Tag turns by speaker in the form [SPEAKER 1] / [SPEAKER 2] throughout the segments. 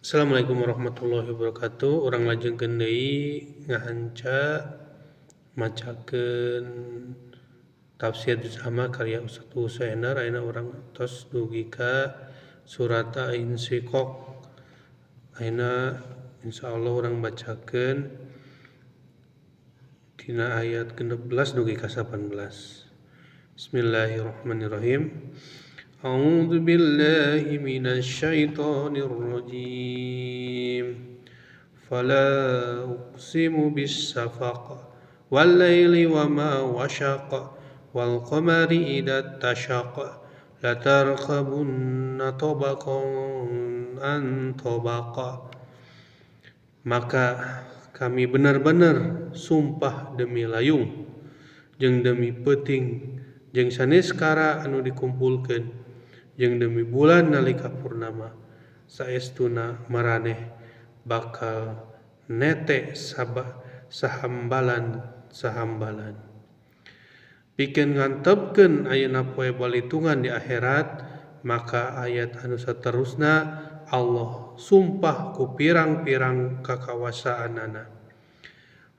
[SPEAKER 1] Assalamualaikum warahmatullahi wabarakatuh. Urang lajengkeun deui ngahanca macakeun tafsir juz amma karya Ustaz Husainer. Ayeuna urang tos dugi ka surat Al-Insyiqaq. Ayeuna insyaallah urang bacakeun tina ayat 16 dugi ka 18. Bismillahirrahmanirrahim. A'udzu billahi minasy syaithanir rajim. Fala uqsimu bis-safaq wal laili wa ma washaq wal qamari idza tashaq latarkabunna tabaqan an tabaq. Maka kami benar-benar sumpah demi layung jeung demi peuting jeung sanes kara anu dikumpulkeun jeung demi bulan nalika purnama, saestuna maraneh bakal nete sahambalan sahambalan. Pikeun ngantepkeun ayeuna poe balitungan di akhirat, maka ayat anu saterusna Allah sumpah ku pirang-pirang kakawasaanana.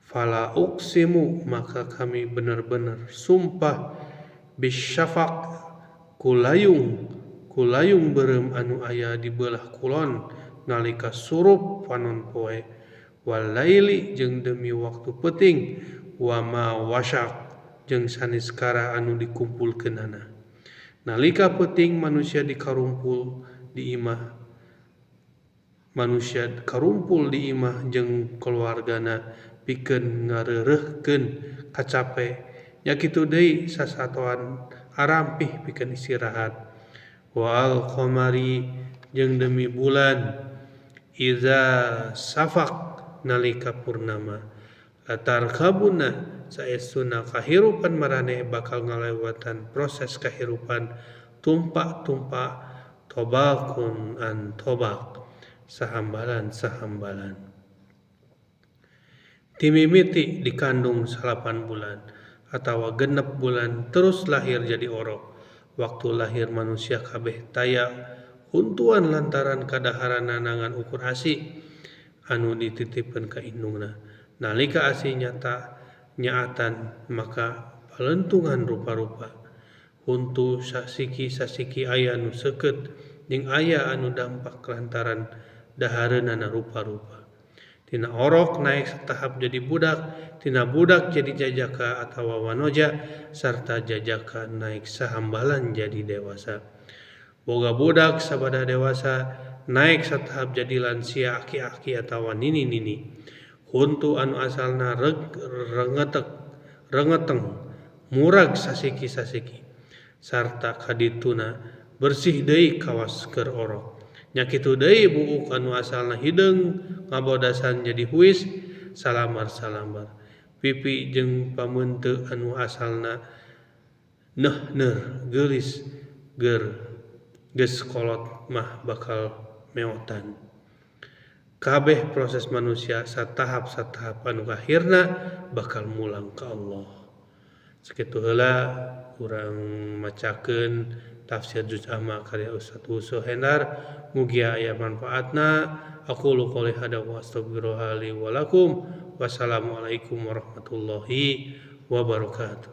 [SPEAKER 1] Fala uqsimu, maka kami benar-benar sumpah bisyafaq kulayung beureum anu aya di beulah kulon nalika surup panon poe, walaili jeung demi waktu peuting, wa ma wasyaq jeung saniskara anu dikumpulkeunana. Nalika peuting manusia dikarumpul di imah, manusia karumpul di imah jeung keluargana pikeun ngareureuhkeun kacape, nya kitu deui sasatoan arampih pikeun istirahat. Wal qamari jeung demi bulan iza safaq nalika purnama, latarkabuna saestuna kahirupan maraneh bakal ngalewatan proses kahirupan tumpak-tumpak tobakun an tobak sahambalan-sahambalan. Timimiti dikandung 8 bulan atawa 6 bulan terus lahir jadi orok. Waktu lahir manusia kabeh taya huntuan lantaran kadaharan ngan ukur asi anu dititipkeun ka indungna. Nalika asi nyata nyaatan maka palentungan rupa-rupa. Huntu sasiki-sasiki aya nu seukeut jeung aya anu dampak lantaran dahareunana rupa-rupa. Tina orok naik setahap jadi budak, tina budak jadi jajaka atawa wanoja, sarta jajaka naik sahambalan jadi dewasa. Boga budak sabada dewasa naik setahap jadi lansia aki-aki atawa nini-nini. Huntu anu asalna rengeteng murag sasiki-sasiki sarta kadituna bersih deui kawas keur orok. Nya kitu deui buuk anu asalna hideung ngabodasan jadi huis salamar-salamar. Pipi jeung pameuteu anu asalna neuhneur geulis ger geus kolot mah bakal meotan. Kabeh proses manusia satahap-satahap anu akhirna bakal mulang ka Allah. Sakitu heula urang macakeun tafsir juz amma karya Ustaz Husainer. Mugia aya manfaatna. Aku qouli hada wa astaghfirullaha li wa lakum. Wassalamualaikum warahmatullahi wabarakatuh.